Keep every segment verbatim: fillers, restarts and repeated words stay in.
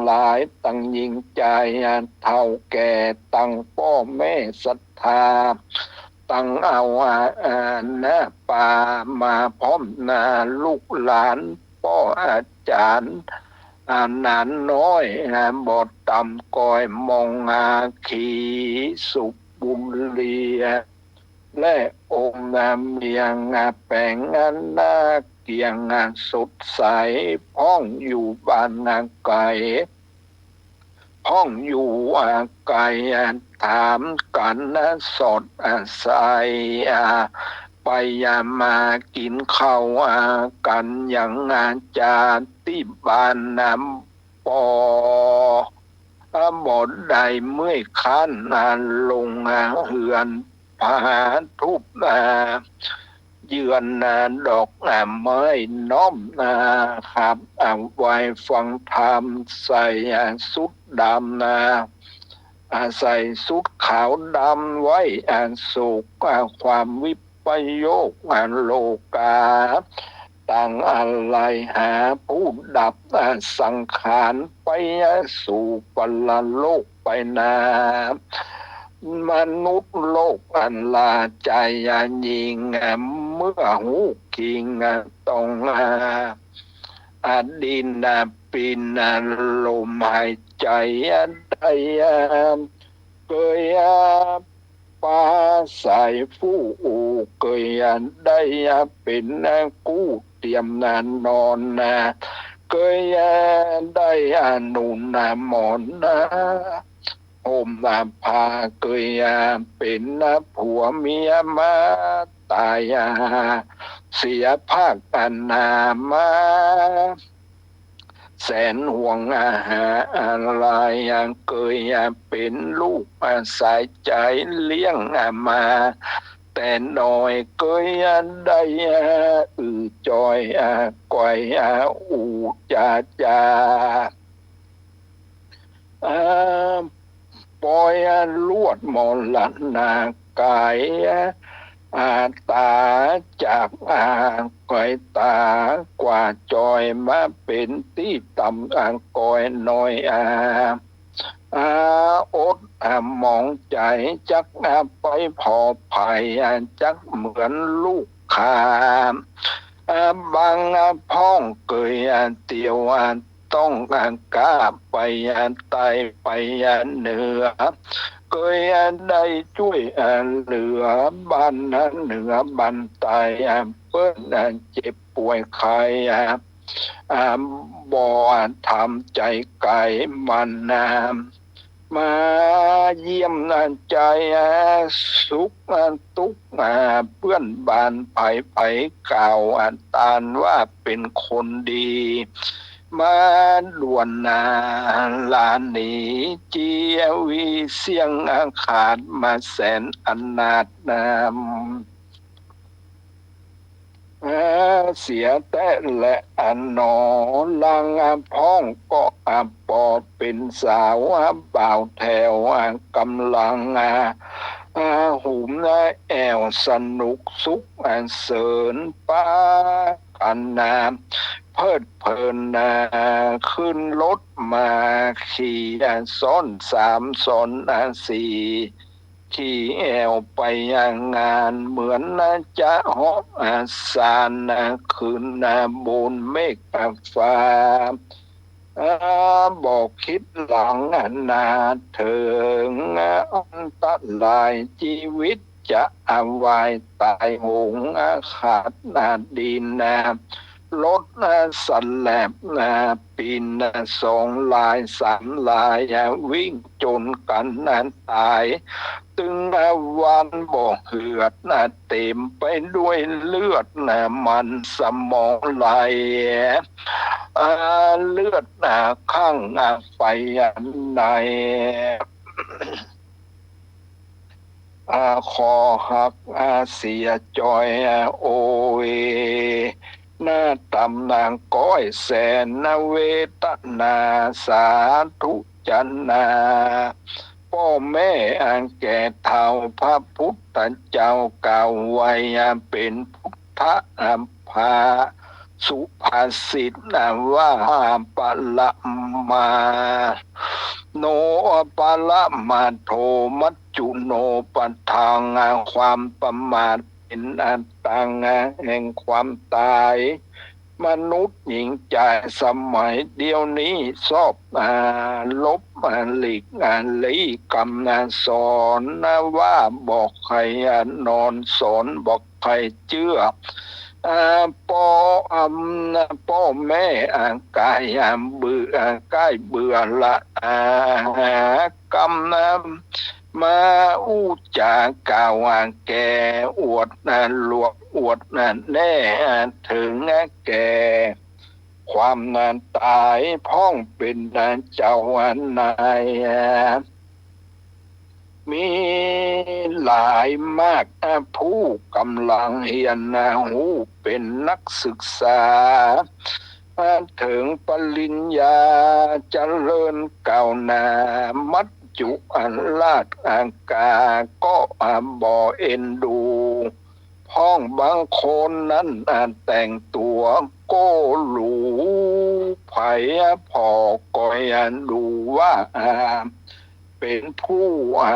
หลายตังญิงจาย เฒ่าแก่ตังป้อแม่ศรัทธา ตังเอาอาอาหน้าปามาพร้อมนา ลูกหลานป้ออาจ๋ารย์ อาหนานน้อย อา บ่ต่ำก้อยมองอา ขีสุบุรี และองค์นาเมียงอา แป๋งอาหน้าเกี่ยงอา สดใส พ่องอยู่บ้านอาไก๋ พ่องอยู่อาไก๋ อา ถามกั๋นอา สอดอา ใส่อา ไปอา มากิ๋นข้าวอา กั๋นยังอา จาติบ้านอา ปอ อา บ่ได้เมื่อยคร้านอา ลงอา เฮือนผาทูปอา เยือนอา ดอกอา ไม้น้อมอา หาบอา ไหว้ฟังธรรม ใส่อา สุดดำอา อา ใส่สุดขาวดำ ไว้อา โศกอา ความวิปโยคอา โลกา ต่างอาลัยหาผู้ดับอา สังขาร ไปอา สู่ปรโลกไปนา มนุษย์โลกอา ลาจ๋ายอา ญิงอา เมื่อฮู้คิงอา ต้องอา อา ดินอา ปินอา ลมหายใจ๋อา ได้อา เกยอา ปาสายผู้ เกยอา ได้อา เป๋นอา กู้เตียมอา นอนอา เกยอา ได้อา หนุนอา หมอนอา ห่มอา ผ้า เกยอา เป๋นอา ผัวเมียมา ต๋ายอา เสียภาคอา นามา แสนห่วงอา หาอาลัยอา เกยอา เป๋นลูกอา สายใจ๋ เลี้ยงอา มาแต่น้อย เกยอา ได้อา อือจอยอา ก๋อยอา อู่จาจา อา ปอยอา ลวดมรณาก๋ายอา ต๋าจากอา ก๋อยต๋ากว่าจอย มาเป๋นตี้ต่ำอา ก๋อยน้อยอา อา อดอามองใจ๋ จักอา ไปผ่อใผอา จักเหมือนลูกขา อา บางอา พ่องเกยอา เตียวอา ต้องอา ก้าไปอา ใต้ไปอา เหนือ เกยอา ได้จ้วยอา เหลือบ้านอา เหนือบ้านใต้อา เปิ้นอา เจ็บป่วยไข้อา อา บ่อา ทำใจ๋ไก๋มันอา มาเยี่ยมอา ใจ๋อา สุขอา ตุ๊กข์อา เปื้อนบ้านใผ ใผกล่าวอา ตานว่าเป๋นคนดี มาด่วนอา ลาหนี จีวีเสี้ยงอา ขาดมาแสนอนาถนา อา เสียแต๊แลอาหนอ ลางอา พ่องก็อา ปอเป๋นสาวอา บ่าวแถวอา ก๋ำลังอา อา หุมอา แอ่วสนุกสุขอา เสิญปากั๋นอา เพลิดเพลินอา ขึ้นรถมา ขี่อา ซ้อนสามซ้อนอา สี่ ขี่แอ่วไปอา งาน เหมือนอา จะเหาะอา สานอา ขึ้นอา บนเมฆอา ฟ้า อา บ่คิดหลังอา นาเถิงอา อันตราย จีวิตจะอาวาย ต๋ายโหงอา ขาดอา ดินอา รถอา สแลบอา ปิ่นอา สองลายสามลายอา วิ่งจนกั๋นอา ต๋าย ตึงอา วันบ่เหือดอา เต๋มไปด้วยเลือดอา มันสมองไหลอา เลือดอา ข้างอา ไปอา ใน อา คอหักอา เสียจอยอา โอย หน้าตำนาก้อยแสนนา เวทนาสาธุจันนา ป้อแม่อา แก่เฒ่า พระพุทธเจ้ากล่าวไว้อา เป๋นพุทธะอา ภา สุภาษิตว่า ปะระมาโน ปะระมาโท มัจจุโน ปะทัง ความประมาทเป๋นตังแห่งความต๋าย มนุษย์หญิงจายสมัยเดี๋ยวนี้ชอบลบหลีกลี้กำสอนว่าบ่ใค่นอน สอนบ่ใค่เจื้อ อ่า ป้อ อ่า ป้อแม่ อ่า ก๋าย อ่า เบื่อ อ่า ก้ายเบื่อละ อ่า หากำ อ่า มาอู้จ๋ากล่าว อ่า แก่ อวด อ่า หลวง อวด อ่า แน่ อ่า เถิง อ่า แก่ความ อ่า ต๋าย พ่องเป๋น อ่า เจ้า อ่า นาย อ่า มีหลายมาก อ่า ผู้ก่ำลังเฮียน อ่า ฮู้เป๋นนักศึกษา อ่า เถิงปริญญาเจริญก้าวหน้า มัจจุราชกาก็ อ่า บ่เอ็นดู พ่องบางคนนั้น อ่า แต่งตั๋วโก้หรู ใผผ่อก็ อ่า ดูว่า อ่า เป๋นผู้ อ่า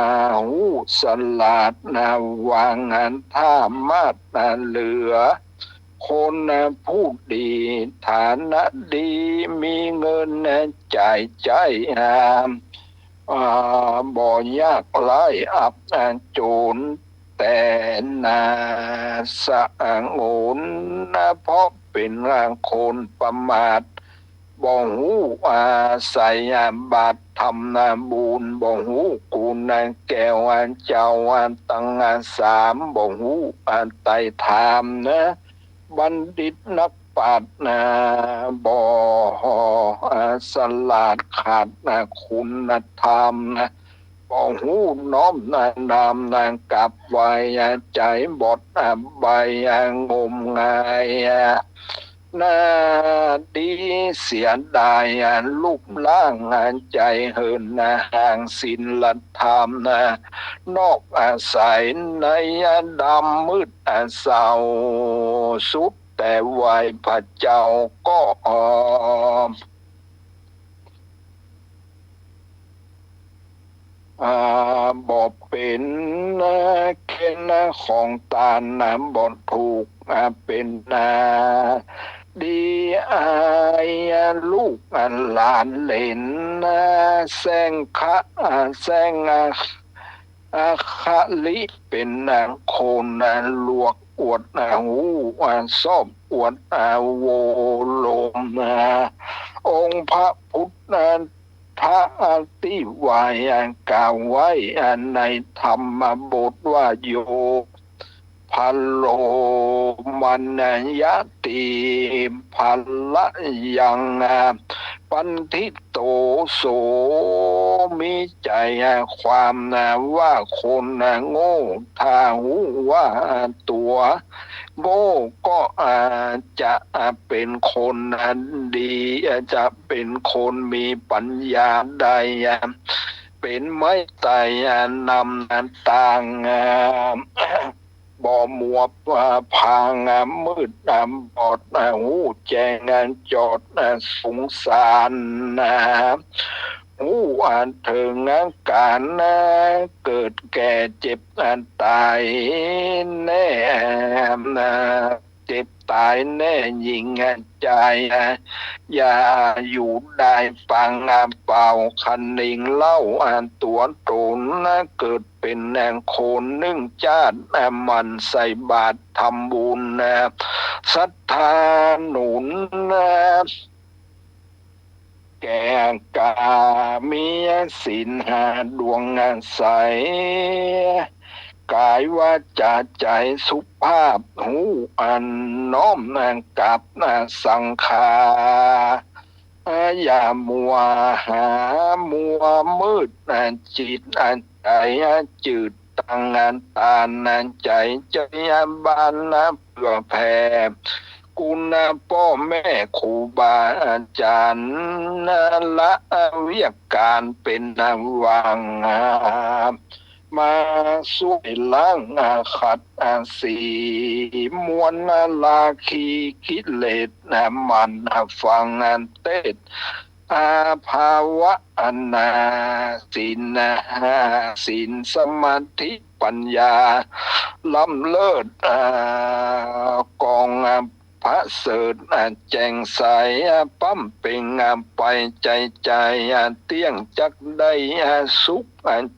ฮู้สลาด อ่า วาง อ่า ถ้ามาด อ่า เหลือ คน อ่า ผู้ดี ฐานะดี มีเงิน อ่า จ่ายใจ๊ อ่า อ่า บ่ยากไร้อับ อ่า จน แต่นาสะงน เพราะเป๋นคนประมาท บ่ฮู้อาศัยบาปทำบุญ บ่ฮู้คุณแก่เจ้าตังสาม บ่ฮู้ไตร่ถามนะ บัณฑิตนักปราชญ์นะ บ่ฉลาดขาดคุณธรรมนะ บ่ฮู้น้อมนำกราบไหว้ ใจ๋บอดใบ้งมงาย น่าดีเสียดายรูปร่าง ใจ๋เหินห่างศีลธรรมนะ นอกอาศัยในดำมืดเศร้า สุดแต่ไหว้พระเจ้าก็ อ่า บ่เป๋นเกณฑ์ของตาน บ่ถูกเป๋นดี อายลูกหลานเหลน แสร้งคะ แสร้ง อคติเป๋นคนหลวกอวดฮู้ ชอบอวดโวโลม องค์พระพุทธะตี้ไหว้กล่าวไว้ในธรรมบทว่า โย ภะโล มะนะยะติ ภะละยัง ปัณฑิโต โส มีใจ๋ความว่าคนโง่ ถ้าฮู้ว่าตั๋วโง่ก็จะเป๋นคนดี จะเป๋นคนมีปัญญาได้ เป๋นไม้ไต่นำตาง บ่มัวผางมืดบอด ฮู้แจ้งจอดสงสาร ฮู้เถิงก๋านเกิดแก่เจ็บต๋ายแน่ เจ็บต๋ายแน่ หญิงจาย อย่าอยู่ได้ปางเปล่า คะเนงเล่าตั๋วต๋น เกิดเป๋นคนนึ่งจาติ หมั่นใส่บาตรทำบุญ ศรัทธาหนุน แก่กา มีศีลห้าดวงใส ก๋ายวาจาใจ๋สุภาพ ฮู้น้อมกราบสังฆา อย่ามัวหามัวมืดจิต ใจ๋จืดตั้งตาน ใจ๋จริยาบาลเผื่อแผ่ คุณป้อแม่ครูบาอาจ๋ารย์ ละเวียกก๋านเป๋นหว่าง มาช่วยล้างขัดสี มวลราคีกิเลส หมั่นฟังเทศน์ภาวนา ศีลห้า ศีลสมาธิปัญญา ล้ำเลิศกองประเสริฐ แจ่มใส ป๊ำเปล่งไปใจ๋ เตี้ยงจักได้สุข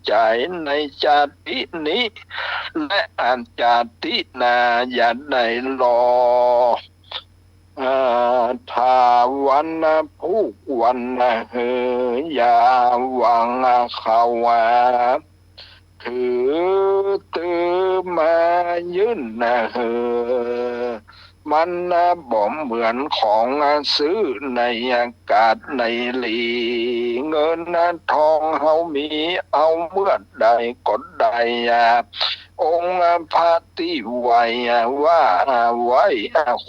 ใจ๋ ในจาตินี้ และจาติหน้าอย่าได้รอ ถ้าวันพูกวันหื้อ อย่าหวังเข้า ถือตื้อมายื่นหื้อ มันบ่เหมือนของซื้อในกาดในหลี เงินทองเฮามี เอาเมื่อใดก็ได้ องค์พระตี้ไหว้ว่าไว้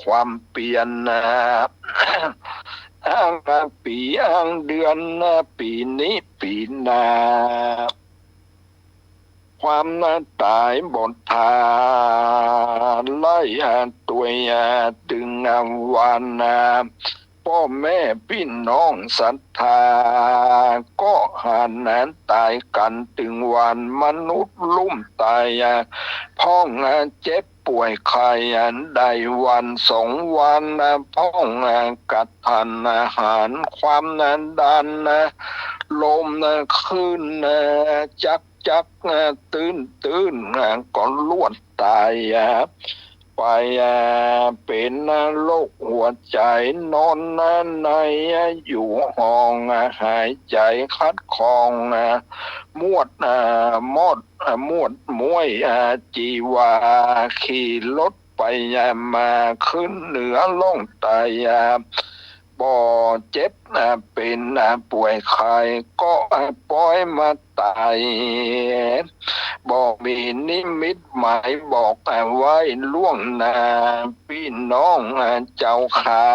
ความเปียร อ้างปีอ้างเดือน ปีนี้ปีหน้า ความต๋ายบ่ถ้า ไล่ตวยตึงวาน ป้อแม่ปี้น้องศรัทธา ก็หันต๋ายกั๋นตึงวาน มนุษย์ลุ่มต๋ายพ่อง เจ็บป่วยไข้ได้วันสองวัน พ่องกระทันหัน ความดันลมขึ้น จักจักตื้นตื้น ก็ลวดต๋ายไป เป๋นโรคหัวใจ๋ นอนในอยู่ห้อง หายใจ๋ขัดข้อง มวดมอด มวดม้วยจีวา ขี่รถไปมา ขึ้นเหนือล่องใต้ บ่เจ็บเป๋นป่วยไข้ ก็ปล่อยมาต๋าย บ่มีนิมิตหมายบอกไว้ล่วงหน้า ปี้น้องเจ้าข้า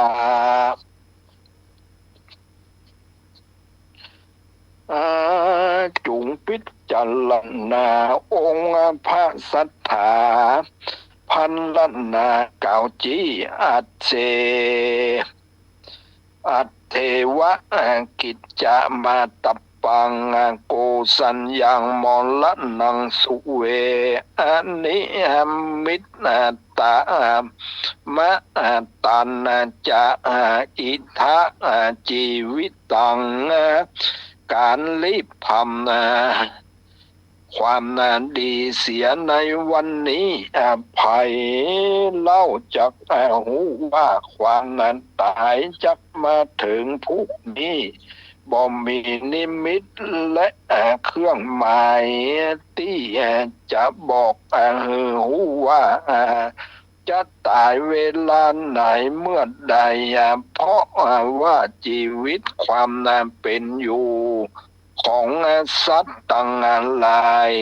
จุ่งพิจารณาองค์พระศรัทธา พรรณนาเก้าจีอัจเจ อัตเทวะกิจจามาตปัง โกสัญญังมรณังสุเว อนิมิตตะมะตันจะอิทะจีวิตัง ก๋านรีบทำ ความดีเสียในวันนี้ ใผเล่าจักฮู้ว่าความต๋ายจักมาเถิงผู้นี้ บ่มีนิมิตและเครื่องหมายตี้จะบอกหื้อฮู้ว่า จะต๋ายเวลาไหนเมื่อใด เพราะว่าจีวิตความเป๋นอยู่ ของสัตว์ตังหลาย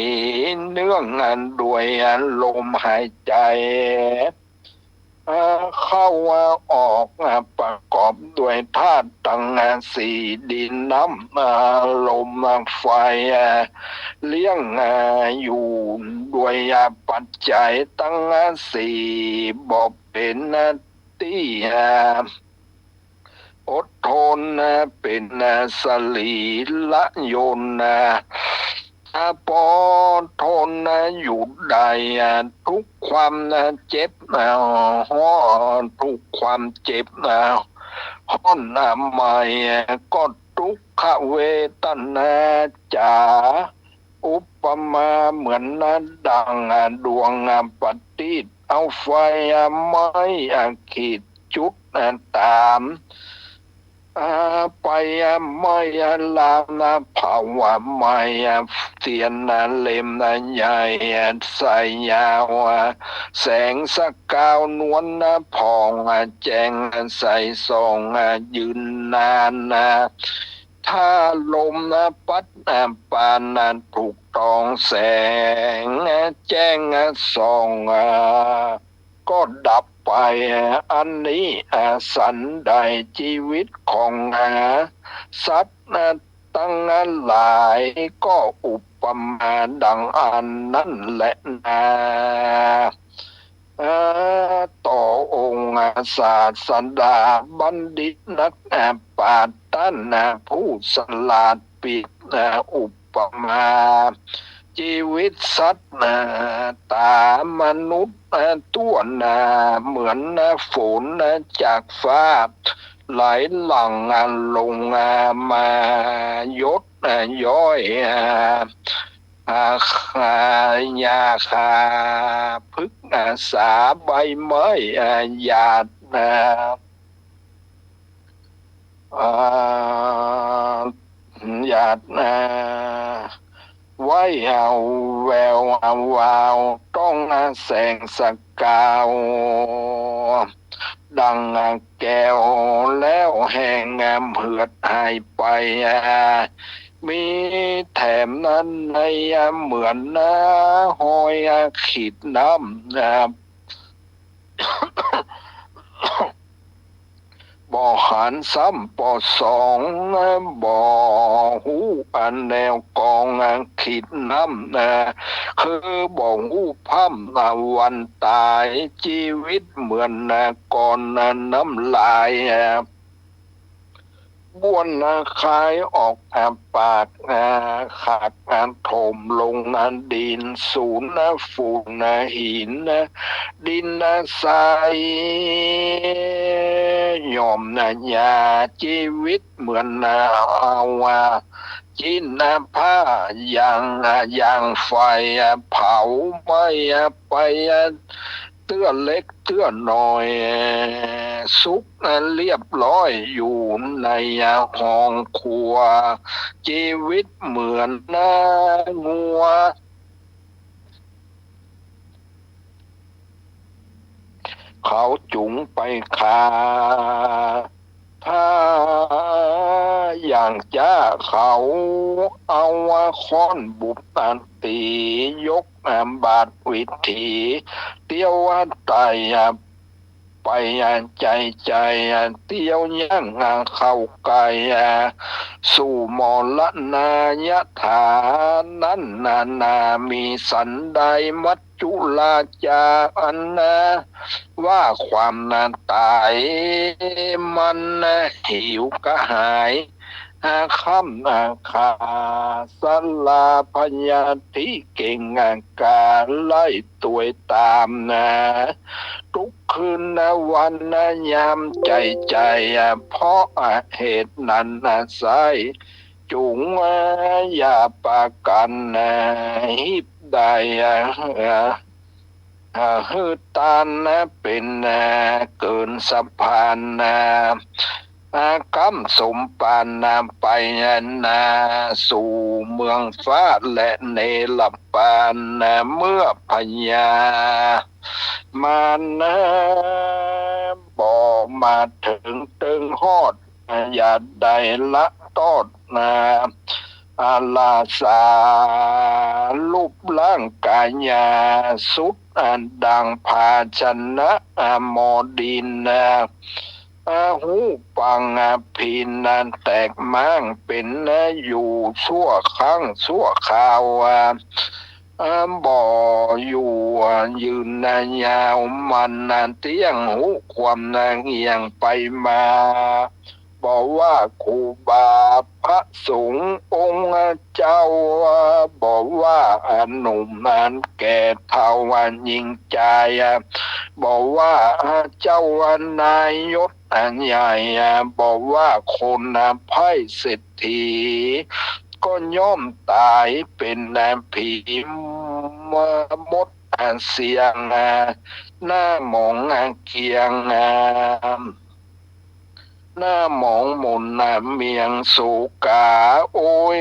เนื่องด้วยลมหายใจ๋เข้าออก ประกอบด้วยธาตุตังสี่ ดินน้ำลมไฟ เลี้ยงอยู่ด้วยปัจจัยตังสี่ บ่เป๋นตี้ อดทนเป๋นสรีระยนต์ ปอทนอยู่ได้ ทุกความเจ็บ ฮ้อน ทุกความเจ็บ ฮ้อนไหม้ ก็ทุกขเวทนาจ๋า อุปมาเหมือนดังดวงประทีป เอาไฟไหม้ขีดจุดต๋าม ไปไหม้ลาม เผาไหม้เตียนเล่มใหญ่ ใสยาว แสงสกาวนวลผ่อง แจ่มใสส่องยืนนาน ถ้าลมพัดผ่าน ถูกต้องแสงแจ้งส่อง ก็ดับไป อันนี้สันใด จีวิตของสัตว์ ตังหลาย ก็อุปมาดังอั้นนั้นแลนา เออ ต่อองค์ศาสดาบัณฑิตนักปราชญ์ต้านผู้ฉลาดเปรียบอุปมา จีวิตสัตว์ต๋ามนุษย์ ต้วน เหมือนฝนจากฟ้าไหลหลั่งลงมา หยดย้อย หญ้าคา ผึกษา ใบไม้ หยาด หยาด ไหวแวววาว ต้องแสงสกาว ดังแก้ว แล้วแห้งเหือดหายไป มีแถมนั้นในเหมือนหอยขีดน้ำ บ่หันซ้ำบ่ส่อง บ่ฮู้แนวกองขีดน้ำ คือบ่ฮู้พร่ำวันต๋าย จีวิตเหมือนก้อนน้ำลาย บ้วนคายออกปาก ขากถมลงดิน สูญฝุ่นหิน ดินทราย ย่อมหยา จีวิตเหมือนเอา จีนผ้ายาง ยางไฟ เผาไหม้ไป เตื้อเล็กเตื้อน้อย สุกเรียบร้อยอยู่ในห้องครัว จีวิตเหมือนงัว เขาจูงไปฆ่า ถ้าอย่างจ๊า เขาเอาค้อนบุบตี ยกบาดวิถี เตี้ยวไต่ไป ใจ๋ๆ เตี้ยวยั้งเข้าใก้ สู่มรณะยถา นั้นนานา มีสันใด มัจจุราชา อันว่าความต๋าย มันหิวกระหาย ค่ำค่า สลาพยาธิเก่งกล้า ไล่ตวยต๋าม ทุกคืนวันยามใจ๋ๆ เพราะเหตุนั้นไส้ จุ๋งอย่าปากั๋น ฮีบได้ หื้อตานเป๋นเกินสะพาน ก้ำสมปานไป สู่เมืองฟ้าและเนรปาน เมื่อพญามารบ่มาเถิงเติงฮอด อย่าได้ละตอด อาราสา รูปร่างกายา สุดดังภาชนะหม้อดิน ฮู้ปังพินแตกม้างเป๋นอยู่ชั่วครั้งชั่วคราว บ่อยู่ยืนยาว มันเตี้ยงฮู้ความเอี่ยงไปมา บ่ว่าครูบาพระสงฆ์องค์เจ้า บ่ว่าหนุ่มแก่เฒ่าหญิงชาย บ่ว่าเจ้านายยศใหญ่ บ่ว่าคนไพร่เศรษฐี ก็ย่อมต๋ายเป๋นผีมดเสี้ยง หน้าหมองเกียง หน้าหมองหม่นเมียง โศกา โอย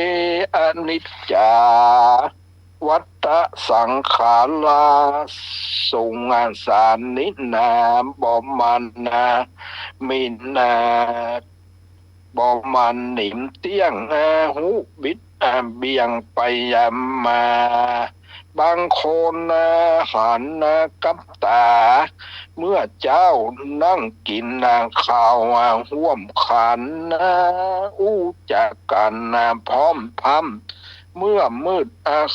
อนิจจา วัฏฏะสังขารา สงสารนี้นา บ่มันหมิ่น บ่มันหนิมเตี้ยง ฮู้บิดเบี่ยงไปมา บางคนหันกับต๋า เมื่อเจ๊านั่งกิ๋นข้าวฮ่วมขัน อู้จักกั๋นพร้อมพร่ำ เมื่อมืด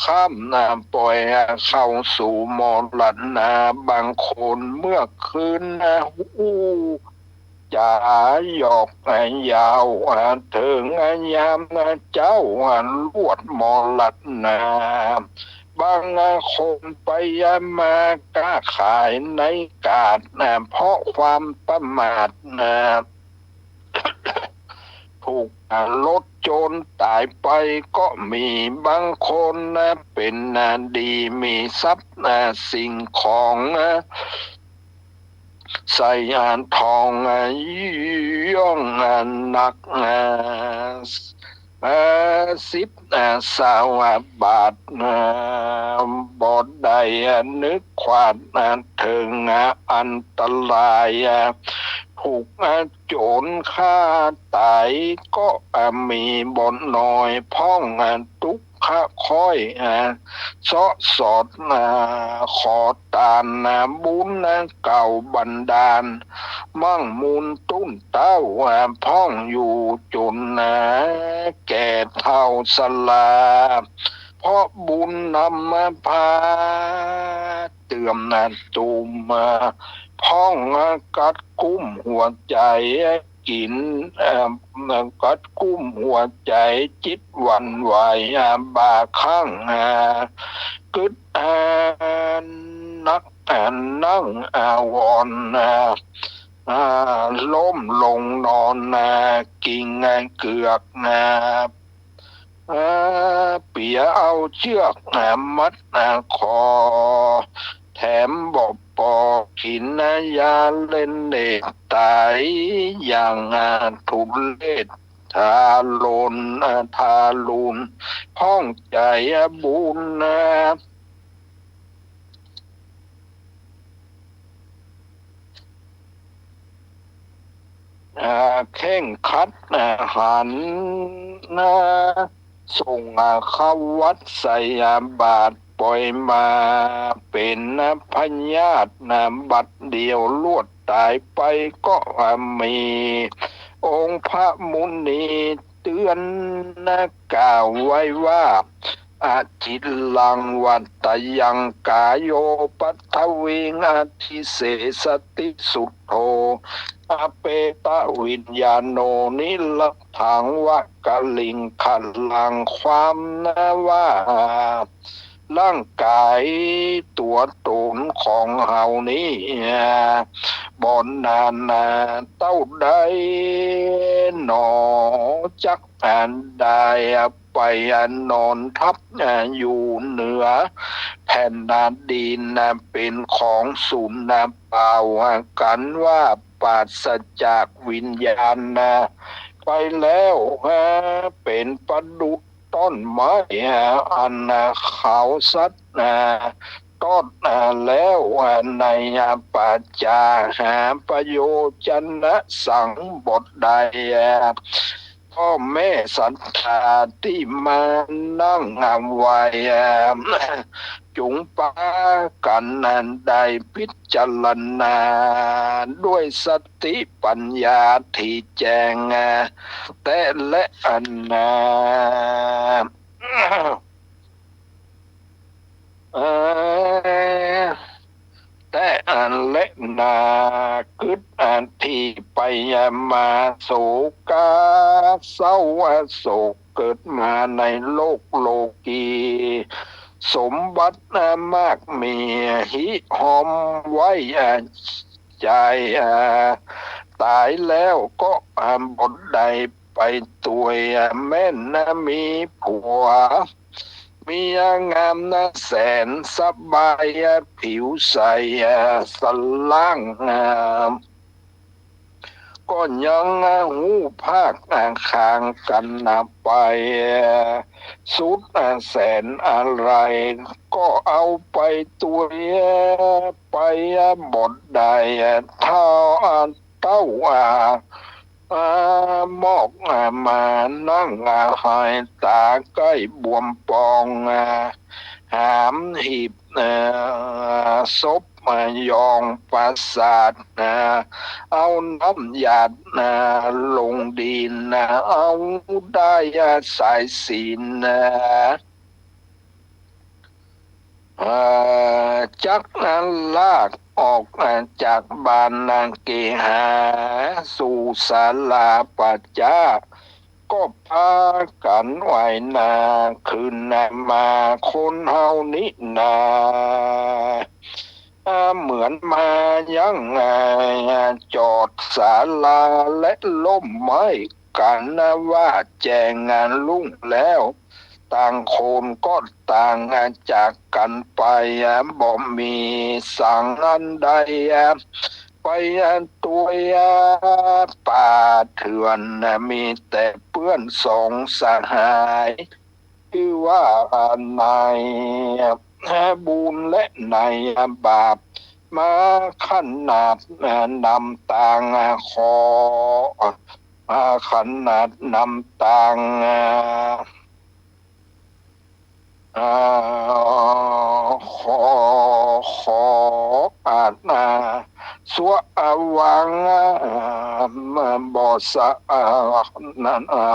ค่ำป่อยเข้าสู่มรณะ บางคนเมื่อคืนอู้จ๋าหยอกเย้า เถิงยามเจ๊าลวดมรณะ บางคนไปมาก้าขายในกาด เพราะความประมาท ถูกรถโจรต๋ายไปก็มี บางคนเป๋นดีมีทรัพย์สิ่งของ ใส่ทองย่องหนักสิบซาวบาท บ่ได้นึกขวาดเถิงอันตราย ถูกโจรฆ่าต๋ายก็มีบ่น้อย พ่องตุ๊ก ข้าค่อยเซาะสอดขอตาน บุญเก่าบันดาล มั่งมูลตุ้นเต้า พ่องอยู่จนแก่เฒ่าชรา เพราะบุญนำพาเตื่อมตุ่ม พ่องกัดกุ้มหัวใจ๋ กิ๋น เอ่อ กัดกุ้มหัวใจ๋จิตหวั่นไหว อ่า บ่าข้าง อ่า กึ๊ด อ่า นัก อ่า นั่ง อ่า วอน อ่า อ่า ล้มลงนอน อ่า กิ่ง อ่า เกือก อ่า อ่า เปียเอาเจื้อก อ่า มัด อ่า คอ แถมบ่ปอกิ๋นยาเล่นเนตรต๋ายอย่างทุเรศทารุณ ทารุณ พ่องใจ๋บุญ อ่า เคร่งครัด อ่า หัน อ่า ส่ง อ่า เข้าวัดใส่ อ่า บาตรป่อยมาเป๋น อ่า พยาธิ อ่า บัดเดียวลวดต๋ายไปก็ อ่า มี องค์พระมุนีเตื๋อน อ่า กล่าวไว้ว่า อจิรังวัตยังกาโย ปัทวิงอธิเสสติ สุโท อเปตวิญญาโณ นิรัตถังวะกลิงคะรัง ความนะว่า ร่างกายตั๋วต๋นของเฮานี้ บ่นานเต้าใดหนอ จักได้ไปนอนทับอยู่เหนือแผ่นดิน เป๋นของสูญเปล่า กั๋นว่าปราศจากวิญญาณไปแล้ว เป๋นประดุจต้นไม้อันขาวชัด ต้นแล้วในปัจจาหาประโยชนะสังบ่ได้ พ่อแม่ศรัทธาตี้มานั่งไหว้ จุ่งปากั๋นได้พิจารณาด้วยสติปัญญาถี่แจ้งแต๊แลนา เอ่อ แต๊อันแลนา กึ๊ดอันตี้ไปมาโศกาเศร้าโศกเกิดมาในโลกโลกี สมบัติมากมีฮิฮอมไว้ใจ๋ ต๋ายแล้วก็บ่ได้ไปตวย แม้นมีผัว เมียงามนะแสนสบายผิวใสสะหล้าง ก็ยังฮู้ภาคคางกั๋นไป สุดแสนอะไร ก็เอาไปตวยไปบ่ได้ เต้า เต้า อ่า อ่า มอก อ่า มานั่ง อ่า หายต๋าใก้บวมปอง อ่า หามหีบ เอ่อ ศพ เอ่อ ยองปราสาท เอ่อ เอาน้ำหยาด เอ่อ ลงดิน เอ่อ เอาได้ เอ่อ สายสิญจน์ เอ่อ เอ่อ จักลากออก เอ่อ จากบ้านเกหา สู่ศาลาป่าจ๊า ก็ปากั๋นไหว้นาขึ้นมา คนเฮานี้นา อ่า เหมือนมายัง อ่า จอดศาลาและล้มไม้กั๋นนะ ว่าแจ้งรุ่งแล้ว ต่างคนก็ต่างจากกั๋นไป บ่มีสังอันใด ไปตวยป่าเถื่อน มีแต่เปื้อนสองสหาย ชื่อว่านายบุญและนายบาป มาขนาดนำตาง ขอ มาขนาดนำตาง อ่า ขอ ขออาจ อ่า สวะวัง อ่า บ่สะอาดนั้น อ่า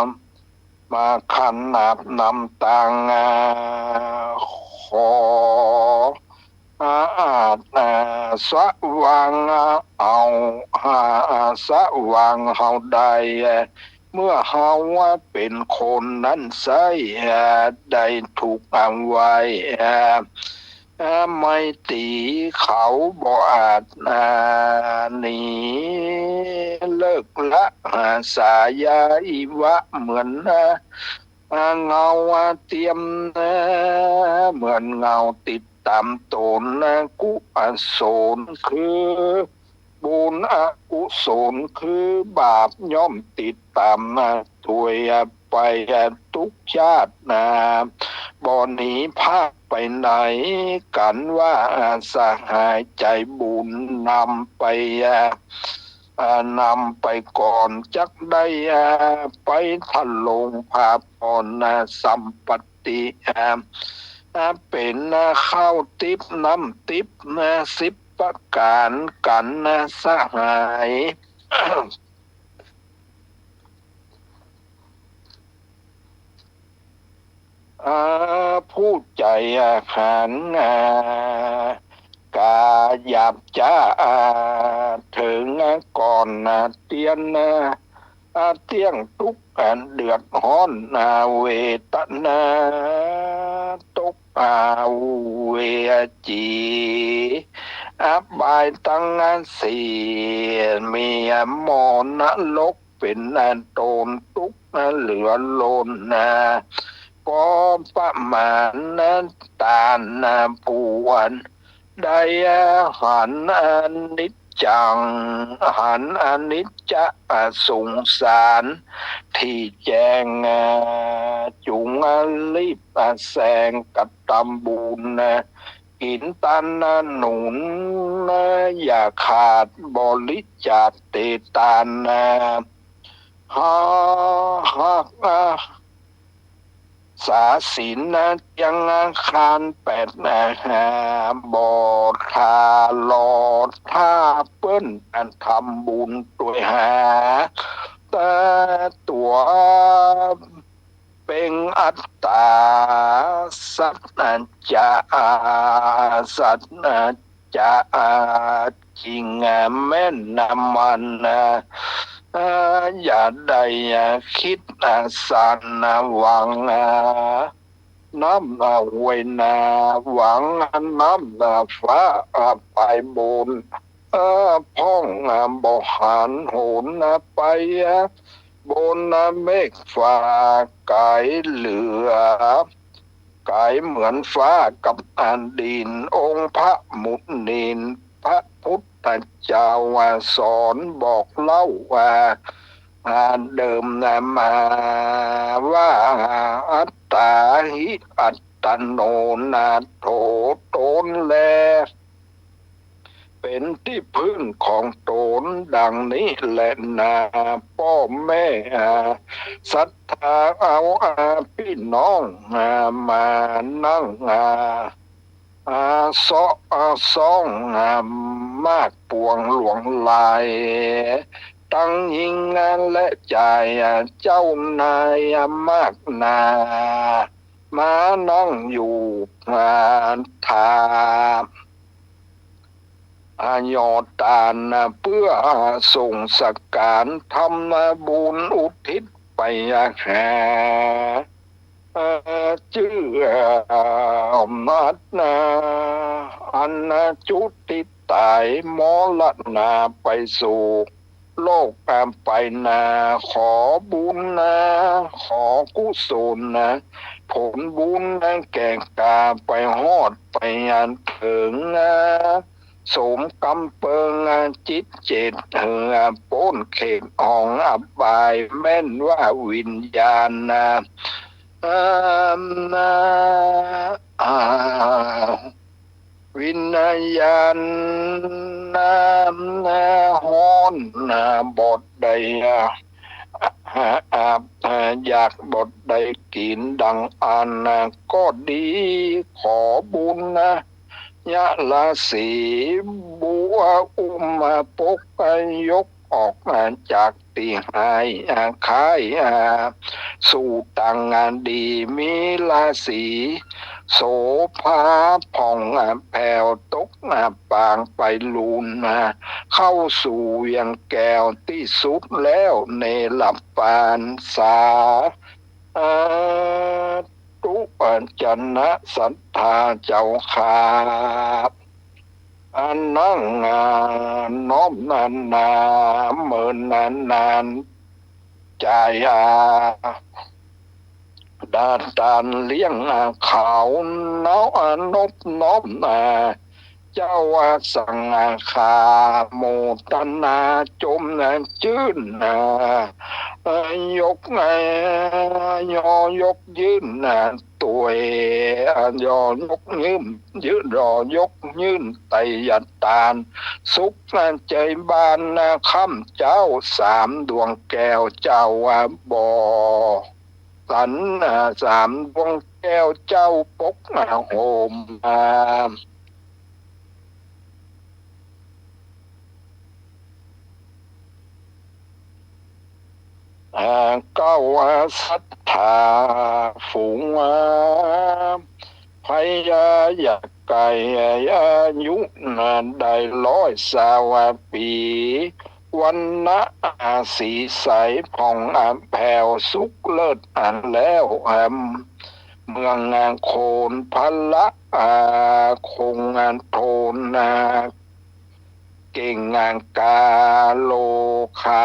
มาขนาดนำตาง อ่า ขอ อาจ อ่า สะวัง เอา อ่า สะวังเฮาได้ เมื่อเฮาว่าเป๋นคนนั้นไซร้ ได้ถูกเอาไว้ อ่า ไมตรีเขาบ่อาจ อ่า หนีเลิกละ อ่า สายาอิวะ เหมือน อ่า อ่า เงาเตียม อ่า เหมือนเงาติดต๋ามต๋น อ่า กุศลคือบุญ อกุศลคือบาป ย่อมติดต๋ามมาตวยไปทุกชาตินา บ่หนีพรากไปไหนกั๋น ว่าสหายใจ๋บุญนำไป อ่า อ่า นำไปก่อน จักได้ อ่า ไปทะลงพาพร อ่า สัมปัตติ อ่า อ่า เป๋น อ่า ข้าวติ๊บน้ำติ๊บ อ่า สิบประก๋านกั๋น อ่า สหาย อ่า ผู้ใจ๋ อ่า หัน อ่า ก๋าหยาบจ๊า อ่า เถิง อ่า ก่อน อ่า เตียน อ่า อ่า เตี้ยงตุ๊กข์ อ่า เดือดฮ้อน อ่า เวทนา ตก อ่า เวจี อบายตัง อ่า สี่ มี อ่า หม้อนรก เป๋น อ่า ต๋นตุ๊กข์ อ่า เหลือล้น อ่า ปอประมาณ อ่า ตาน อ่า ผู้อันใด อ่า หันอนิจจัง หันอนิจจะ อ่า สงสาร ตี้แจ้ง อ่า จุ่ง อ่า รีบ อ่า แสงกระตำบุญ อ่า กิ๋นตาน อ่า หนุน อ่า อย่าขาดบริจาคเตตาน อ่า หา หาก อ่า สาสิญจน์ อ่า เตียง อ่า คานแปด อ่า บ่ทาลอถ้าเปิ้น อ่า ทำบุญตวยหา แต่ตั๋ว เป๋นอัตตา สัจจะ สัจจะ จริงแม่นมัน อย่าได้คิดสันหวัง น้ำห้วยนา หวังน้ำฟ้าไปบน เออ พ่องบ่หันหนไป บนเมฆฟ้าไก๋เหลือ ไก๋เหมือนฟ้ากับอันดิน องค์พระมุนี พระพุทธเจ้าสอนบอกเล่าว่า เดิมมาว่า อัตตาหิอัตโตนาโถ ตนแล เป็นตี้พึ่งของต๋นดังนี้แลนา ป้อแม่ อ่า ศรัทธาเอา อ่า ปี้น้อง อ่า มานั่ง อ่า อ่า เซาะ อ่า ซ้อง อ่า มากปวงหลวงหลาย ตังญิง อ่า และจาย อ่า เจ้านาย อ่า มากหนา มานั่งอยู่ อ่า ถา อ่า หย่อตาน อ่า เปื้อ อ่า ส่งสังขาร ทำ อ่า บุญอุทิศไป อ่า หา อ่า จื้อ อ่า อันนา อันนาจุติต๋าย มรณาไปสู่ โลก อ่า ไปนา ขอบุญนา ขอกุศลนา ผลบุญนา แก่ก๋าไปฮอดไปอันเถิงนา สมกำเปิง อ่า จิตเจต เหือ อ่า ป๊นเขตของอบาย แม่นว่าวิญญาณนา อ่า นา อ่า วิญญาณนา นาฮ้อนนา บ่ได้ อ่า อ่า อ่า อยากบ่ได้กิ๋นดังอั้นนา ก็ดี ขอบุญนา ยะราศี บัวอุ้มมาปก อ่า ยกออกมาจากตี้ฮ้าย อ่า ค้าย อ่า สู่ตางงานดี มีราศีโสภาผ่อง อ่า แผ้วตก อ่า ปางไปลูน อ่า เข้าสู่เวียงแก้วตี้สุดแล้ว เนรปาน สา อ่า ธุ อ่า จนะศรัทธาเจ้าข้า อันนั่ง อ่า น้อมนานา เมินนานๆ จ่าย อ่า ดาตานเลี้ยง อ่า เขาเนาะ อ่า นบน้อม อ่า เจ้า อ่า สังฆา โมทนาจม อ่า จื้น อ่า อ่า ยก อ่า ยอยกยื่น อ่า ตวย อ่า ยอยกยื่น ยื่น ยอยกยื่นไตยตาน สุข อ่า ใจ๋บาน อ่า ค่ำเจ๊า สามดวงแก้วเจ้า อ่า บ่สัน อ่า สามดวงแก้วเจ้าปก อ่า โฮม อ่า อ่า เก้า อ่า ศรัทธาฝูง อ่า พญายักษ์ไก่ อายุนาได้ร้อยซาวปี วรรณะ อ่า สีใสผ่อง อ่า แผ้วสุขเลิศ อันแล้ว อ่า เมือง อ่า โคนพละ อ่า คง อ่า โทน อ่า เก่ง อ่า กาโลคา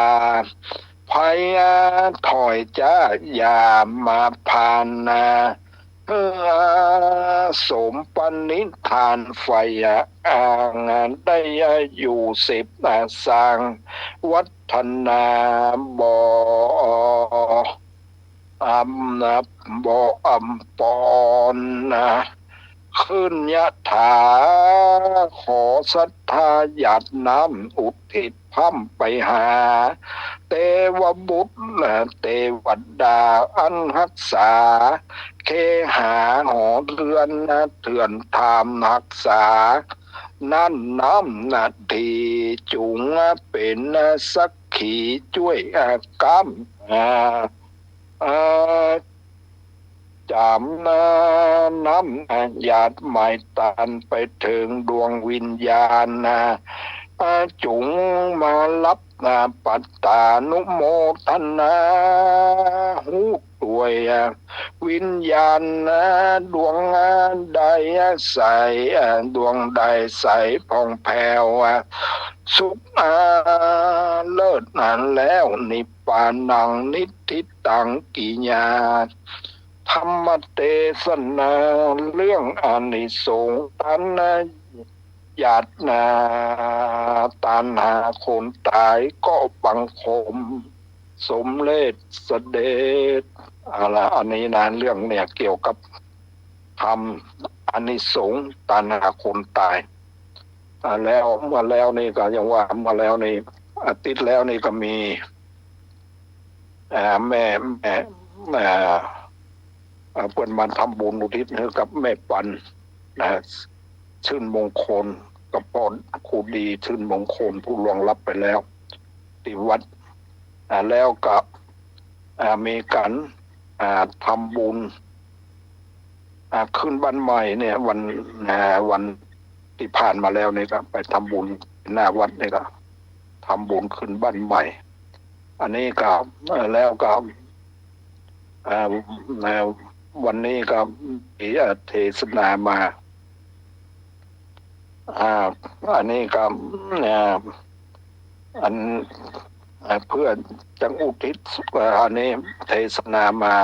ภัย อ่า ถอยจ้า อย่ามาพานนา เพื่อสมปณิธานไฟ อ่า อ่าง อ่า ได้ อ่า อยู่สิบ อ่า สร้างวัฒนาบ่ อำ บ่อำปอนนะ ขึ้นยะถา ขอศรัทธาหยาดน้ำอุทิศพร่ำไปหา เตวบุตรและเตวดาอันฮักษา เคหาหอเรือนนะ เถื่อนทามฮักษา นั้นน้ำนาทีจุงเป๋นสักขีจ้วยอาก้ำ อ่า อ่า จ๋ามนาน้ำหยาดหมายตานไปเถิงดวงวิญญาณนา อ่า จุงมาฮับนาปัตตานุโมทนาฮู้ตวย อ่า วิญญาณนาดวงใดใส อ่า ดวงใดใสผ่องแผ้ว อ่า สุข อ่า เลิศนั้นแล้ว นิพพานังนิทธิตัง กิยาธรรมเตสนา เรื่องอานิสงส์ตัณหา หยาดนา ตัณหาคนต๋ายก็บังคมสมเร็จเสด็จ เอาละ อันนี้นะ เรื่องเนี่ยเกี่ยวกับธรรมอานิสงส์ตัณหาคนต๋าย อ่า แล้วเมื่อแล้วนี่ก็ยังว่าเมื่อแล้วนี่ อาทิตย์แล้วนี่ก็มี อ่า แม่ แม่ อ่า อ่า เปิ้นมาทำบุญอุทิศให้กับแม่ปัน นะ ชื่นมงคล กับพ่อครูดี ชื่นมงคล ผู้ล่วงลับไปแล้ว ที่วัด อ่า แล้วก็ อ่า มีก๋าน อ่า ทำบุญ อ่า ขึ้นบ้านใหม่เนี่ย วัน อ่า วันที่ผ่านมาแล้วนี่ก็ไปทำบุญหน้าวัดนี่ก็ทำบุญขึ้นบ้านใหม่ อันนี้ก็ เอ่อ แล้วก็ เอ่อ เอ่อ วันนี้ก็มี เอ่อ เทศนามา อ่า อันนี้ก็ อ่า อัน อ่า เพื่อจะอุทิศ อ่า อันนี้เทศนามา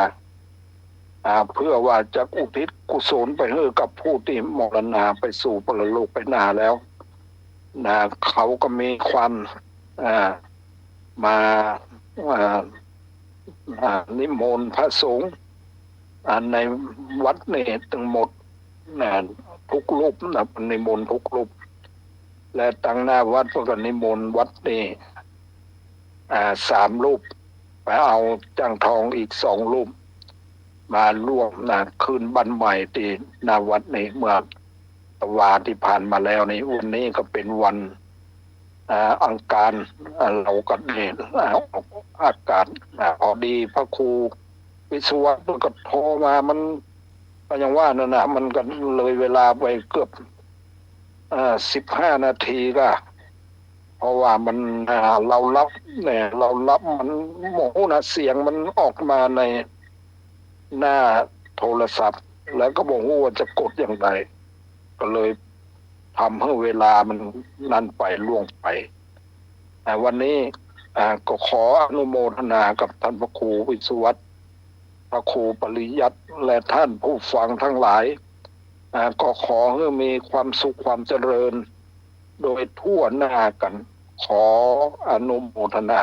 อ่า เพื่อว่าจะอุทิศกุศลไปให้กับผู้ที่มรณาไปสู่ปรโลกไปหน้าแล้ว นะ เขาก็มีความ อ่า มา อ่า อ่า นิมนต์พระสงฆ์ อ่า ในวัดนี่ทั้งหมด นะ ทุกรูปนะ นิมนต์ทุกรูป และตังหน้าวัดเปิ้นก็นิมนต์วัดนี่ อ่า สามรูป ไปเอาจ้างทองอีกสองรูป มาร่วมนะ ขึ้นบ้านใหม่ที่หน้าวัดนี่ เมื่อตะวาที่ผ่านมาแล้วนี่ วันนี้ก็เป็นวัน อ่า อังคาร อ่า เราก็นี่ อ่า ออกอากาศ อ่า พอดีพระครูวิศวะเปิ้นก็โทรมา มันก็ยังว่านั่นนะ มันก็เลยเวลาไปเกือบ อ่า สิบห้านาทีก็ เพราะว่ามัน อ่า เราหลับเนี่ย เราหลับ มันบ่ฮู้นะ เสียงมันออกมาในหน้าโทรศัพท์ แล้วก็บ่ฮู้ว่าจะกดอย่างไร ก็เลยทำให้เวลามันนั่นไป ล่วงไป อ่า วันนี้ อ่า ก็ขออนุโมทนากับท่านพระครูวิศวัตร พระครูปริยัติ และท่านผู้ฟังทั้งหลาย อ่า ก็ขอให้มีความสุขความเจริญ โดยทั่วหน้ากัน ขออนุโมทนา